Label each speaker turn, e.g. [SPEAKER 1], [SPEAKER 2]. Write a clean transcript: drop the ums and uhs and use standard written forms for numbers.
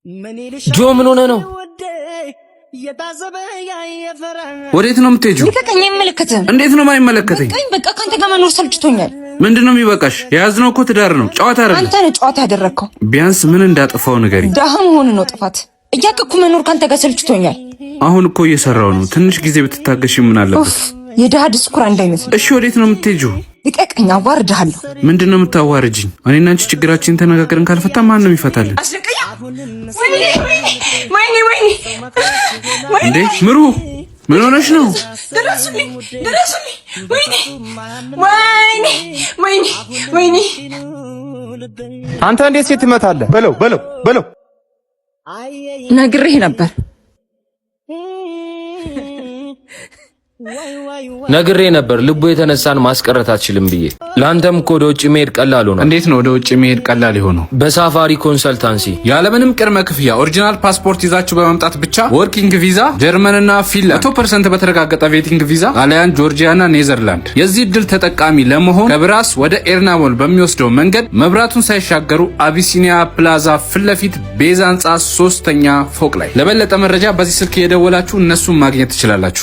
[SPEAKER 1] ጆ፣ ምን ሆነ ነው?
[SPEAKER 2] ወዴት ነው የምትሄጂው?
[SPEAKER 3] ልቀቀኝ፣ አይመለከትህም።
[SPEAKER 2] እንዴት ነው የማይመለከተኝ?
[SPEAKER 3] በቃኝ፣ በቃ ከአንተ ጋር መኖር ሰልችቶኛል።
[SPEAKER 2] ምንድን ነው የሚበቃሽ? የያዝነው እኮ ትዳር ነው፣ ጨዋታ አይደለም።
[SPEAKER 3] አንተ ነህ ጨዋታ ያደረግከው።
[SPEAKER 2] ቢያንስ ምን እንዳጠፋው ንገሪኝ።
[SPEAKER 3] ደሃ መሆን ነው ጥፋት። እያቀኩ መኖር ከአንተ ጋር ሰልችቶኛል።
[SPEAKER 2] አሁን እኮ እየሰራው ነው። ትንሽ ጊዜ ብትታገሽ ምን አለበት?
[SPEAKER 3] ኡፍ፣ የድሃ ድስኩር እንዳይመስል።
[SPEAKER 2] እሺ፣ ወዴት ነው የምትሄጂው?
[SPEAKER 3] ልቀቀኝ፣ አዋርድሃለሁ።
[SPEAKER 2] ምንድን ነው የምታዋርጅኝ? እኔና አንቺ ችግራችንን ተነጋግረን ካልፈታ ማን ነው ይፈታልን?
[SPEAKER 3] አስለቀኝ! ወይኔ ወይኔ ወይኔ!
[SPEAKER 2] እንዴ ምሩ፣ ምን ሆነሽ ነው?
[SPEAKER 3] ድረሱልኝ! ድረሱልኝ! ወይኔ ወይኔ ወይኔ ወይኔ!
[SPEAKER 4] አንተ እንዴት ሴት ትመታለህ?
[SPEAKER 5] በለው በለው በለው።
[SPEAKER 3] ነግሬህ ነበር።
[SPEAKER 1] ነግሬ ነበር ልቡ የተነሳን ማስቀረት አትችልም ብዬ። ለአንተም እኮ ወደ ውጭ መሄድ ቀላሉ ነው።
[SPEAKER 2] እንዴት ነው ወደ ውጭ መሄድ ቀላል የሆነው?
[SPEAKER 1] በሳፋሪ consultancy።
[SPEAKER 2] ያለምንም ቅድመ ክፍያ original ፓስፖርት ይዛችሁ በመምጣት ብቻ working visa ጀርመንና ፊንላንድ፣ 100% በተረጋገጠ vetting ቪዛ ጣሊያን፣ ጆርጂያና ኔዘርላንድ። የዚህ እድል ተጠቃሚ ለመሆን ከብራስ ወደ ኤርናሞል በሚወስደው መንገድ መብራቱን ሳይሻገሩ አቢሲኒያ ፕላዛ ፊት ለፊት ቤዛ ህንጻ ሶስተኛ ፎቅ ላይ። ለበለጠ መረጃ በዚህ ስልክ የደወላችሁ እነሱን ማግኘት ትችላላችሁ።